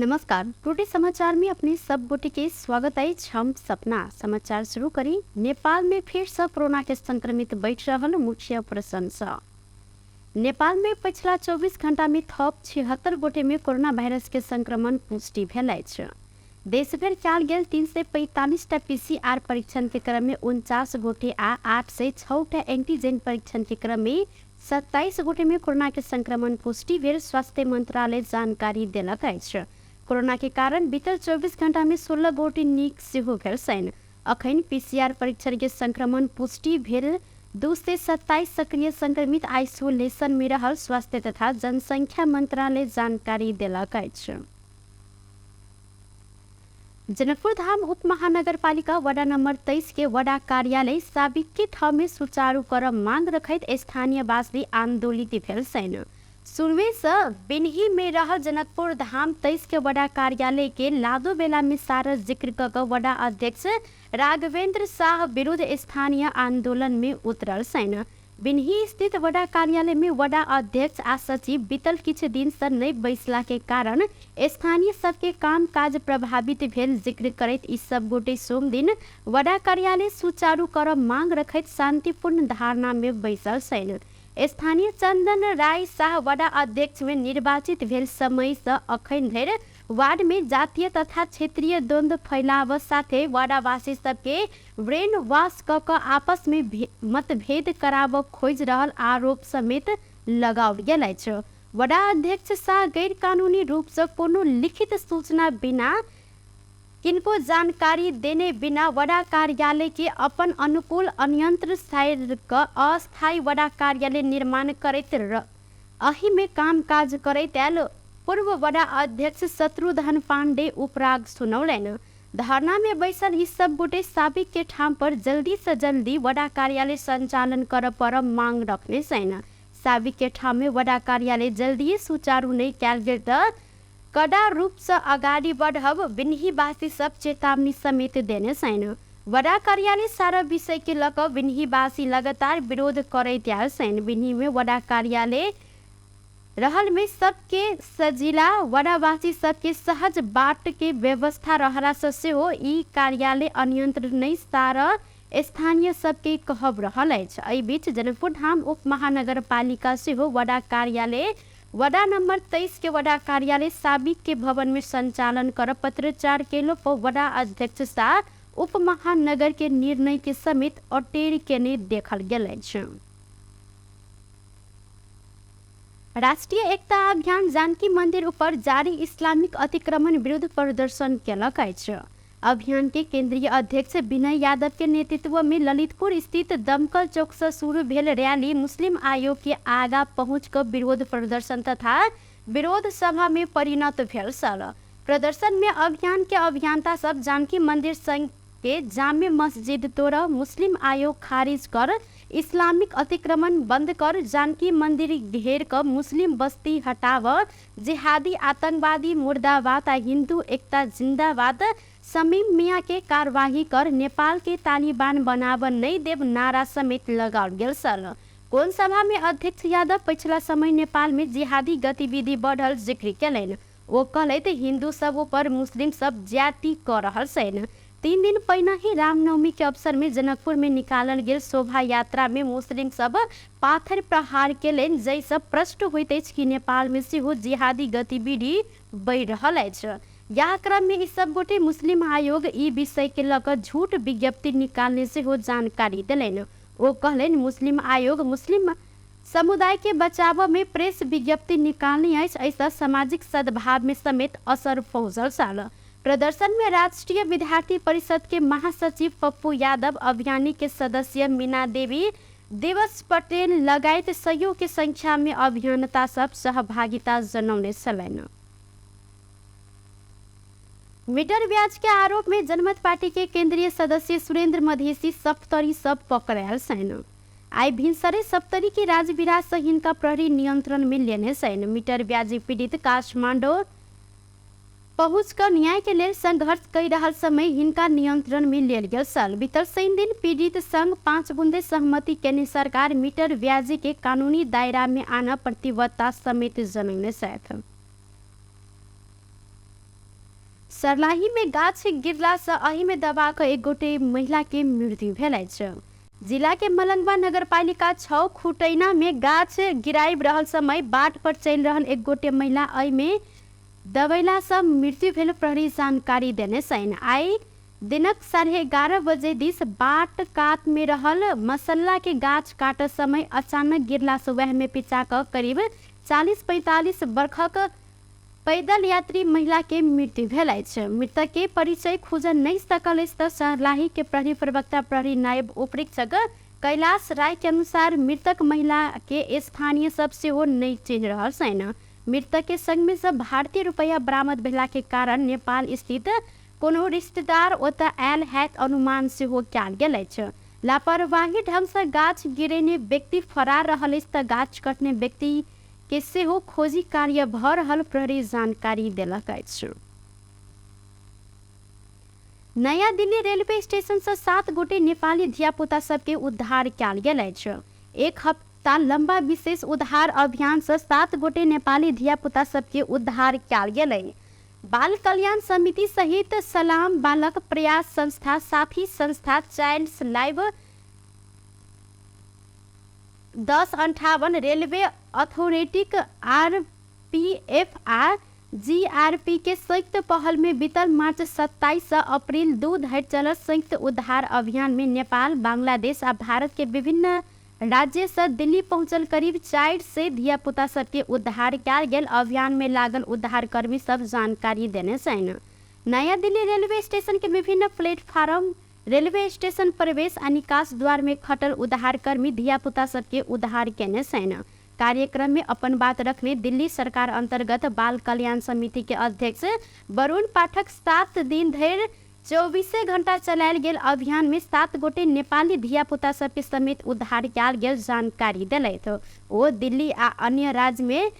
नमस्कार, टुडे समाचार में अपने सब गोटे के स्वागत अछि। हम सपना समाचार शुरू करी। नेपाल में फिर से कोरोना के संक्रमित बढ़ि रहल मुख्य प्रश्न सँ। नेपाल में पछिला 24 घंटा में थप 76 गोटे में कोरोना वायरस के संक्रमण पुष्टि भेल अछि। देशभरि कयल गेल 345 टा पीसीआर परीक्षण के क्रम में 49 गोटे आ 806 टा एंटीजेन परीक्षण के क्रम में 27 गोटे में कोरोना के संक्रमण पुष्टि भेल स्वास्थ्य मंत्रालय जानकारी देलक अछि। कोरोना के कारण बीतल 24 घंटा में 16 गोटे नीक सेहो भेल छनि। अखन पीसीआर परीक्षण के संक्रमण पुष्टि भेल 227 सक्रिय संक्रमित आइसोलेशन में रहल स्वास्थ्य तथा जनसंख्या मंत्रालय जानकारी देलक अछि। जनकपुर धाम उप महानगरपालिका वडा नम्बर 23 के वडा कार्यालय साबिकके ठाउँमे सुचारू कर मांग रखैत स्थानीयवासी आन्दोलित भेल छनि। शुरुएसँ बेनही में रहल जनकपुर धाम 23 के वडा कार्यालय के लादो बेला में सारा जिक्र क कऽ वडा अध्यक्ष राघवेंद्र शाह विरुद्ध स्थानीय आंदोलन में उतरल छनि। बिनही स्थित वडा कार्यालय में वडा अध्यक्ष आ सचिव बीतल किछु दिन से नहि बैसला के कारण स्थानीय सबके काम काज प्रभावित भेल जिक्र करैत ई सब गोटे सोम दिन वडा कार्यालय सुचारू कर मांग रखैत शांतिपूर्ण धारणा में बैसल छनि। स्थानीय चंदन राय शाह वडा अध्यक्ष में निर्वाचित भेल समय से अखन धरि वार्ड में जातीय तथा क्षेत्रीय द्वंद्व फैलाव साथे वाडावासी सबके ब्रेन वाश क कऽ आपस में मतभेद कराबऽ खोजि रहल आरोप समेत लगाओल गेल अछि। वडा अध्यक्ष शाह गैर कानूनी रूप सँ कोनो लिखित सूचना बिना किनको जानकारी देने बिना वडा कार्यालय के अपन अनुकूल अन्यंत्र साइर क अस्थायी वडा कार्यालय निर्माण करैत अहि में काम काज करैत आयल पूर्व वडा अध्यक्ष शत्रुघ्न पांडे उपराग सुनौलनि। धरना में बैसल ई सब गोटे साबिक के ठाम पर जल्दी से जल्दी वडा कार्यालय संचालन कर पर मांग रखने छनि। साबिक के ठाम में वडा कार्यालय जल्दी सुचारू नहीं कयल गेल त कड़ा रूप से अगाडि बढ़ब बिन्हीवासी सब चेतावनी समेत देने छनि। वडा कार्यालय सारा विषय के लऽ कऽ बिन्हीवासी लगातार विरोध करैत आयल छनि। बिन्ही में वडा कार्यालय रहल में सबके सजिला वडावासी सबके सहज बाट के व्यवस्था रहला से सेहो ई कार्यालय अनियंत्रित नहि सारा स्थानीय सबके कहब रहल अछि। एहि बीच जनकपुर धाम उप महानगरपालिका सेहो वडा कार्यालय वडा नंबर 23 के वडा कार्यालय साबिक के भवन में संचालन कर पत्रचार केलो पर वडा अध्यक्ष शाह उप महानगर के निर्णय के समेत अटेर केने देखल गेल अछि। राष्ट्रीय एकता अभियान जानकी मंदिर ऊपर जारी इस्लामिक अतिक्रमण विरुद्ध प्रदर्शन केलक अछि। अभियान के केंद्रीय अध्यक्ष विनय यादव के नेतृत्व में ललितपुर स्थित दमकल चौक से शुरू भेल रैली मुस्लिम आयोग के आगा पहुंच कर विरोध प्रदर्शन तथा विरोध सभा में परिणत भेल छल। प्रदर्शन में अभियान के अभियंता सब जानकी मंदिर संघ के जामे मस्जिद तोड़, मुस्लिम आयोग खारिज कर, इस्लामिक अतिक्रमण बंद कर, जानकी मंदिर घेर कर मुस्लिम बस्ती हटाव, जिहादी आतंकवादी मुर्दाबाद आ हिंदू एकता जिंदाबाद, शमीम मियाँ के कार्यवाही कर, नेपाल के तालिबान बनाव नहीं देव नारा समेत लगाओल गेल छल। कोन सभा में अध्यक्ष यादव पछिला समय नेपाल में जिहादी गतिविधि बढ़ल जिक्र केलनि। ओ कहलथि हिंदू सब ऊपर मुस्लिम सब ज्यादती कऽ रहल छनि। 3 दिन पहिने ही रामनवमी के अवसर में जनकपुर में निकालल गेल शोभा यात्रा में मुस्लिम सब पाथर प्रहार केलनि, जाहिसँ प्रश्न होइत अछि कि नेपाल में सेहो जिहादी गतिविधि बढ़ि रहल अछि। यह क्रम में ई सब गोटे मुस्लिम आयोग ई विषय के लऽ कऽ झूठ विज्ञप्ति निकालने सेहो जानकारी देलनि। ओ कहलनि मुस्लिम आयोग मुस्लिम समुदाय के बचाव में प्रेस विज्ञप्ति निकालने अछि, एहिसँ सामाजिक सद्भाव में समेत असर पहुँचल छल। प्रदर्शन में राष्ट्रीय विद्यार्थी परिषद के महासचिव पप्पू यादव, अभियानी के सदस्य मीना देवी, दिवस पटेल लगायत सयौं के संख्या में अभियंता सब सहभागिता जनौने छलनि। मीटर ब्याज के आरोप में जनमत पार्टी के केंद्रीय सदस्य सुरेंद्र मधेसी सप्तरी सब पकड़ायल छनि। आइ भिनसरे सप्तरी के राजविराज से हिनका प्रहरी नियंत्रण में लेने छनि। मीटर ब्याजी पीड़ित काठमांडू पहुँच कऽ न्याय के लेल संघर्ष कर रहल समय हिनका नियंत्रण में लेल गेल छल। बीतल शनि दिन पीड़ित संग 5 बुंदे सहमति केने सरकार मीटर ब्याजी के कानूनी दायरा में आना प्रतिबद्धता समेत जनौने छथि। सर्लाही में गाछ गिरला से अही में दबा कऽ एक गोटे महिला के मृत्यु भेल अछि। जिला के मलंगवा नगरपालिका 6 खुटैना में गाछ गिराइब रहल समय बाट पर चलि रहल एक गोटे महिला एहि में दबैला से मृत्यु भेल प्रहरी जानकारी देने छनि। आइ दिनक 11:30 बजे दिस बाट कात में रहल मसल्ला के गाछ काटत समय अचानक गिरला से वह में पिचा कऽ करीब 40-45 बरखक पैदल यात्री महिला के मृत्यु भेल अछि। मृतक के परिचय खुजल नहि सकल अछि तऽ सर्लाही के प्रहरी प्रवक्ता प्रहरी नायब उपरीक्षक कैलाश राय के अनुसार मृतक महिला के स्थानीय सब सेहो नहि चिन्ह रहल छनि। मृतक के संग में सब भारतीय रुपैया बरामद भेला के कारण नेपाल स्थित कोनो रिश्तेदार ओतऽ आयल हैत अनुमान सेहो कयल गेल अछि। लापरवाही ढंग से गाछ गिरेने व्यक्ति फरार रहल अछि तऽ गाछ कटने व्यक्ति के सेहो खोजी कार्य भऽ रहल प्रहरी जानकारी देलक अछि। नया दिल्ली रेलवे स्टेशन से 7 गोटे नेपाली धियापुता सबके उद्धार कयल गेल अछि। एक हप्ता लंबा विशेष उद्धार अभियान से 7 गोटे नेपाली धियापुता सबके उद्धार कयल गेल। बाल कल्याण समिति सहित सलाम बालक प्रयास संस्था, साथी संस्था, चाइल्ड्स लाइव 1058, रेलवे अथॉरिटीक आरपीएफ आ जीआरपी के संयुक्त पहल में बीतल मार्च 27 से अप्रैल 2 धरि चलल संयुक्त उद्धार अभियान में नेपाल, बांग्लादेश आ भारत के विभिन्न राज्य से दिल्ली पहुंचल करीब 400 धियापुता सबके उद्धार कयल गेल। अभियान में लागल उद्धारकर्मी सब जानकारी देने छनि। नया दिल्ली रेलवे स्टेशन के विभिन्न प्लेटफार्म, रेलवे स्टेशन प्रवेश आ निकास द्वार में खटल उद्धारकर्मी धियापुता सबके उद्धार केने छनि। कार्यक्रम में अपन बात रखने दिल्ली सरकार अंतर्गत बाल कल्याण समिति के अध्यक्ष वरुण पाठक 7 दिन धरि 24 घंटा चलायल गेल अभियान में 7 गोटे नेपाली धियापुता सबके समेत उद्धार कयल गेल जानकारी देलथि। ओ दिल्ली आ अन्य राज्य में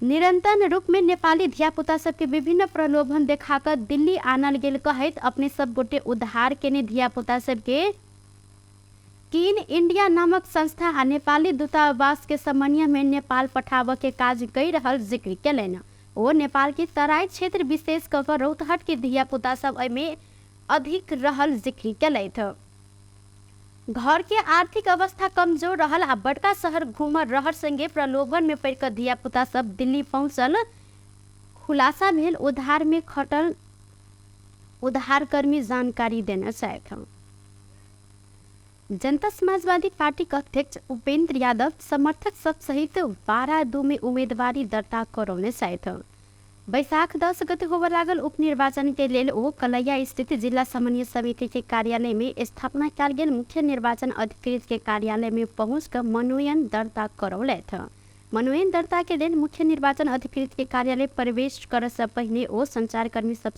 निरंतर रूप में नेपाली धियापुता सबके विभिन्न प्रलोभन देखा कऽ दिल्ली आनल गेल कहैत अपने सब गोटे उद्धार केने धियापुता सबके कीन इंडिया नामक संस्था आ नेपाली दूतावास के समन्वय में नेपाल पठाबऽ के काज कहि रहल जिक्र केलनि। ओ नेपाल के तराई क्षेत्र विशेष कऽ कऽ रौतहट के धियापुता सब एहिमे अधिक रहल जिक्र केलथि। घर के आर्थिक अवस्था कमजोर रहल आ बड़का शहर घूमल रहर संगे प्रलोभन में पड़ि कऽ धियापुता सब दिल्ली पहुँचल खुलासा भेल। उद्धार में खटल उद्धारकर्मी जानकारी देने छथि। जनता समाजवादी पार्टी के अध्यक्ष उपेंद्र यादव समर्थक सब सहित 12-2 में उम्मीदवारी दर्ता करौने छथि। वैशाख 10 गते होबय लागल उपनिर्वाचन के लेल ओ कलैया स्थित जिला समन्वय समिति के कार्यालय में स्थापना कयल गेल मुख्य निर्वाचन अधिकृत के कार्यालय में पहुँच कर मनोनयन दर्ता करौलथि। मनोनयन दर्ता के लेल मुख्य निर्वाचन अधिकृत के कार्यालय प्रवेश करय से पहिने ओ संचारकर्मी सब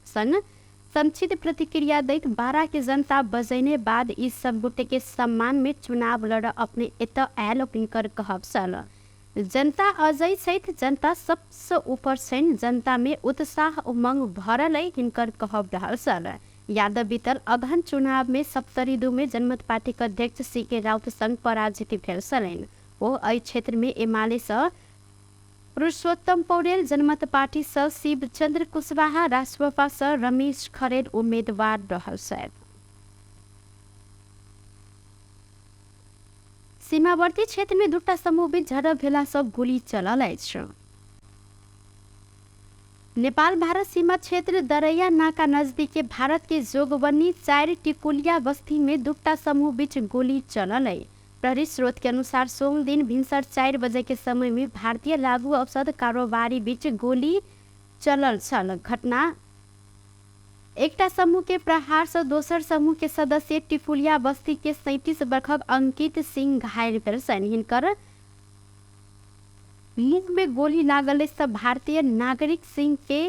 संग संक्षिप्त प्रतिक्रिया दैत 12 के जनता बजैने बाद ई सब गोटे के सम्मान में चुनाव लड़ अपने एतऽ आयल हुनकर कहब छल। जनता अजय छथि, जनता सबसँ ऊपर छनि, जनता में उत्साह उमंग भरल अइ हिनकर कहब रहल छल। यादव बीतल अगहन चुनाव में सप्तरी 2 में जनमत पार्टी के अध्यक्ष सी के राउत संग पराजित भेल छलनि। ओ एहि क्षेत्र में एमाले सँ पुरुषोत्तम पौडेल, जनमत पार्टी सँ शिवचंद्र कुशवाहा, रासवपा सँ रमेश खरेल उम्मीदवार रहल छथि। सीमावर्ती क्षेत्र में दूटा समूह बीच झड़प भेला सँ गोली चलल अछि। नेपाल भारत सीमा क्षेत्र दरैया नाका नजदीक के भारत के जोगबनी 4 टिकुलिया बस्ती में दूटा समूह बीच गोली चलल अछि। प्रहरी स्रोत के अनुसार सोम दिन भिनसर 4 बजे के समय में भारतीय लागू औषध कारोबारी बीच गोली चलल छल। घटना एकटा समूह के प्रहार से दोसर समूह के सदस्य टिकुलिया बस्ती के 37 वर्षक अंकित सिंह घायल भेल छनि। हिनकर मुंह में गोली लागल अछि तऽ भारतीय नागरिक सिंह के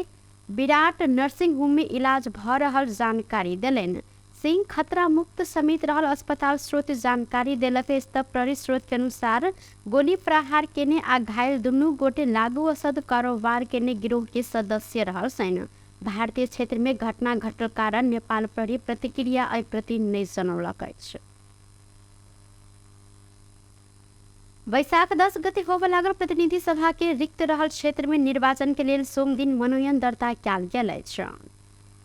विराट नर्सिंग होम में इलाज भऽ रहल जानकारी देलनि। सिंह खतरा मुक्त समेत रहल अस्पताल स्रोत जानकारी देलक अछि तऽ प्रहरी स्रोत के अनुसार गोली प्रहार केने आ घायल दुनू गोटे लागू औषध कारोबार केने गिरोह के सदस्य रहल छनि। भारतीय क्षेत्र में घटना घटल कारण नेपाल प्रहरी प्रतिक्रिया एहि प्रति नहि जनौलक अछि। वैशाख 10 गते होबय लागल प्रतिनिधि सभा के रिक्त रहल क्षेत्र में निर्वाचन के लेल सोमदिन मनोनयन दर्ता कयल गेल अछि।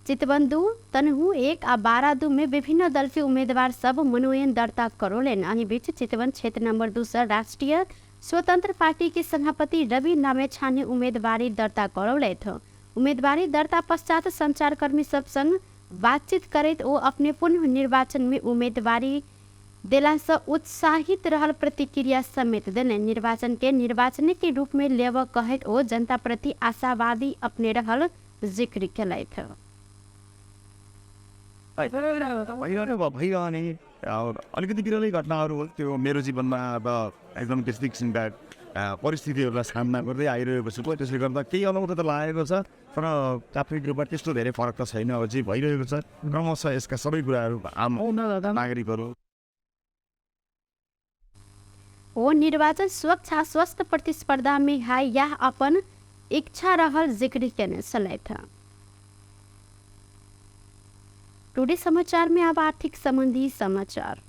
चितवन 2, तनहु 1 आ 12 2 में विभिन्न दल के उम्मीदवार सब मनोनयन दर्ता करौलनि। एहि बीच चितवन क्षेत्र नंबर 2 से राष्ट्रीय स्वतंत्र पार्टी के सभापति रवि लामेछाने उम्मीदवारी दर्ता करौलथि। उम्मीदवारी दर्ता पश्चात संचारकर्मी सब संग बातचीत करैत ओ अपने पुनः निर्वाचन में उम्मीदवारी देलासँ उत्साहित रहल प्रतिक्रिया समेत देने। निर्वाचन के निर्वाचन के रूप में लेब कहैत ओ जनता प्रति आशावादी अपने रहल जिक्र केलथि। भइरहने अलिकति बिरलै घटनाहरू हुन्, त्यो मेरो जीवनमा अब एकदम त्यस्तै किसिमका परिस्थितिहरूलाई सामना गर्दै आइरहेको छु। त्यसले गर्दा केही अनौठो त लागेको छ, तर प्राथमिक रूपमा त्यस्तो धेरै फरक त छैन। अब जे भइरहेको छ क्रमशः यसका सबै कुराहरू आम नागरिकहरू ओ निर्वाचन स्वच्छ स्वस्थ प्रतिस्पर्धा में है यह अपन इच्छा रहल जिक्र केने छलथि। टुडे समाचार में अब आर्थिक संबंधी समाचार।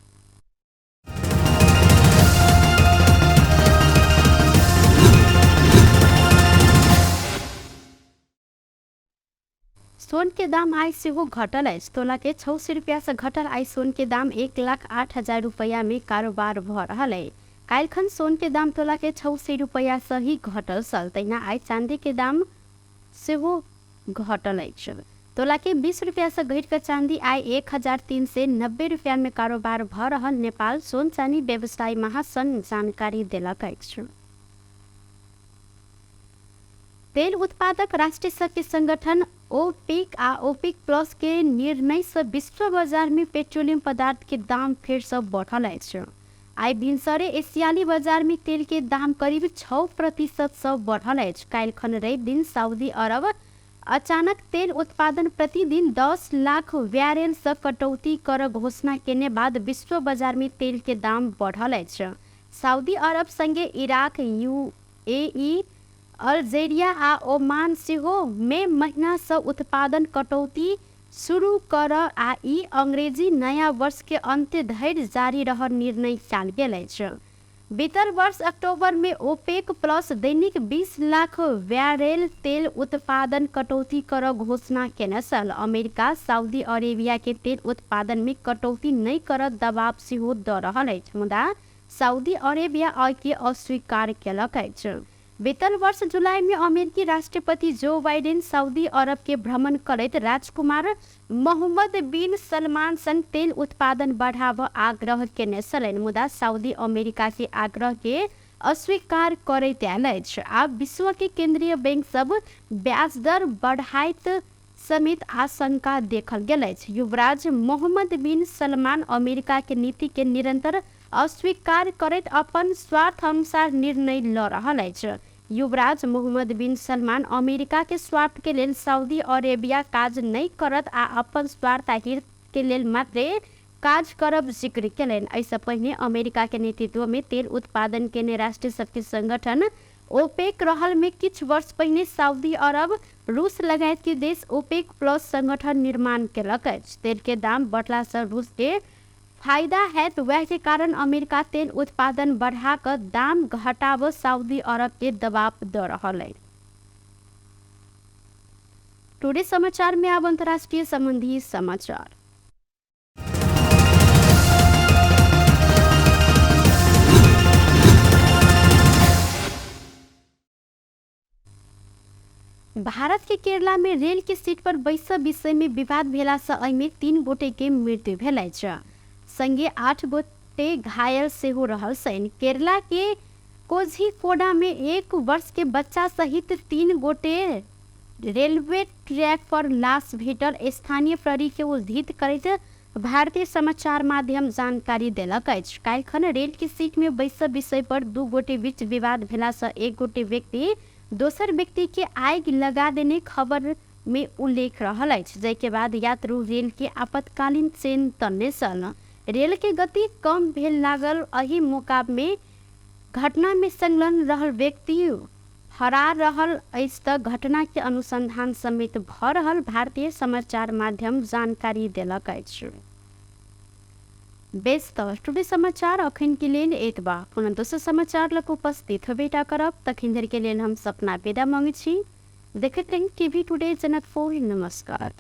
सोन के दाम आइ सेहो घटल अछि। तोला के 600 रुपया से घटल आइ सोन के दाम 1,08,000 रुपया में कारोबार भ रहल अछि। काल्हिखन सोन के दाम तोला के 600 रुपया से ही घटल छल। तहिना आइ चांदी के दाम सेहो घटल अछि। तोला के 20 रुपया से घटि कऽ चांदी आइ 1,390 रुपया में कारोबार भ रहल नेपाल सोन चानी व्यवसायी महासंघ जानकारी देलक अछि। तेल उत्पादक राष्ट्र शक्ति संगठन ओपेक आ ओपेक प्लस के निर्णय से विश्व बाजार में पेट्रोलियम पदार्थ के दाम फेर से बढ़ल अछि। आइ भिनसरे एशियाली बाजार में तेल के दाम करीब 6% से बढ़ल अछि। काल्हिखन रवि दिन सऊदी अरब अचानक तेल उत्पादन प्रतिदिन 10 लाख बैरेल से कटौती कर घोषणा केने बाद विश्व बाजार में तेल के दाम बढ़ल अछि। सऊदी अरब संगे इराक, यूएई, अल्जेरिया आ ओमान सेहो मई महीना से उत्पादन कटौती शुरू कर आ ई अंग्रेजी नया वर्ष के अंत्य धरि जारी रह निर्णय कयल गेल अछि। बीतल वर्ष अक्टूबर में ओपेक प्लस दैनिक 20 लाख बैरेल तेल उत्पादन कटौती कर घोषणा केने छल। अमेरिका सऊदी अरेबिया के तेल उत्पादन में कटौती नहि कर दबाव सेहो दऽ रहल अछि, मुदा सऊदी अरेबिया अहिके अस्वीकार केलक अछि। बीतल वर्ष जुलाई में अमेरिकी राष्ट्रपति जो बाइडेन सऊदी अरब के भ्रमण करैत राजकुमार मोहम्मद बिन सलमान संग तेल उत्पादन बढ़ाबऽ आग्रह केने छलनि, मुदा सऊदी अमेरिका के आग्रह के अस्वीकार करैत आयल अछि। आब विश्व के केंद्रीय बैंक सब ब्याज दर बढ़ाइत समेत आशंका देखल गेल अछि। युवराज मोहम्मद बिन सलमान अमेरिका के नीति के निरंतर अस्वीकार करैत अपन स्वार्थ अनुसार निर्णय लऽ रहल अछि। युवराज मोहम्मद बिन सलमान अमेरिका के स्वार्थ के लेल सऊदी अरेबिया काज नहि करत आ अपन स्वार्थ आ हित के लेल मात्रे काज करब जिक्र केलनि। एहिसँ पहिने अमेरिका के नेतृत्व में तेल उत्पादन केने राष्ट्र शक्ति संगठन ओपेक रहल में किछु वर्ष पहिने सऊदी अरब, रूस लगायत के देश ओपेक प्लस संगठन निर्माण केलक अछि। तेल के दाम बढ़ला से रूस के फायदा हैत, वएह के कारण अमेरिका तेल उत्पादन बढ़ा कऽ दाम घटाबऽ सऊदी अरब के दबाव दऽ रहल अछि। टुडे समाचार में अब अंतर्राष्ट्रीय संबंधी समाचार। भारत के केरला में रेल के सीट पर बैसब विषय में विवाद भेला से एहिमे 3 गोटे के मृत्यु भेल अछि, संगे 8 गोटे घायल सेहो रहल छनि। केरला के कोझिकोडा में 1 वर्ष के बच्चा सहित 3 गोटे रेलवे ट्रैक पर लाश भेटल स्थानीय प्रहरी के उद्धृत करैत भारतीय समाचार माध्यम जानकारी देलक अछि। काल्हिखन रेल के सीट में बैसब विषय पर 2 गोटे बीच विवाद भेला से 1 गोटे व्यक्ति दोसर व्यक्ति के आगि लगा देने खबर में उल्लेख रहल अछि, जाहिके बाद यात्रु रेल के आपातकालीन चेन तनने छल। रेल के गति कम भेल लागल। एहि मौका में घटना में संलग्न रहल व्यक्ति फरार रहल अछि त घटना के अनुसंधान समेत भ रहल भारतीय समाचार माध्यम जानकारी देलक अछि। बेस त टुडे समाचार अखन के लेल एतबा। पुनः दोसर समाचार लग उपस्थित होबेटा करब, तखन धरि के लेल हम सपना विदा मांगै छी। देखैत रही टीवी टुडे जनकपुर। नमस्कार।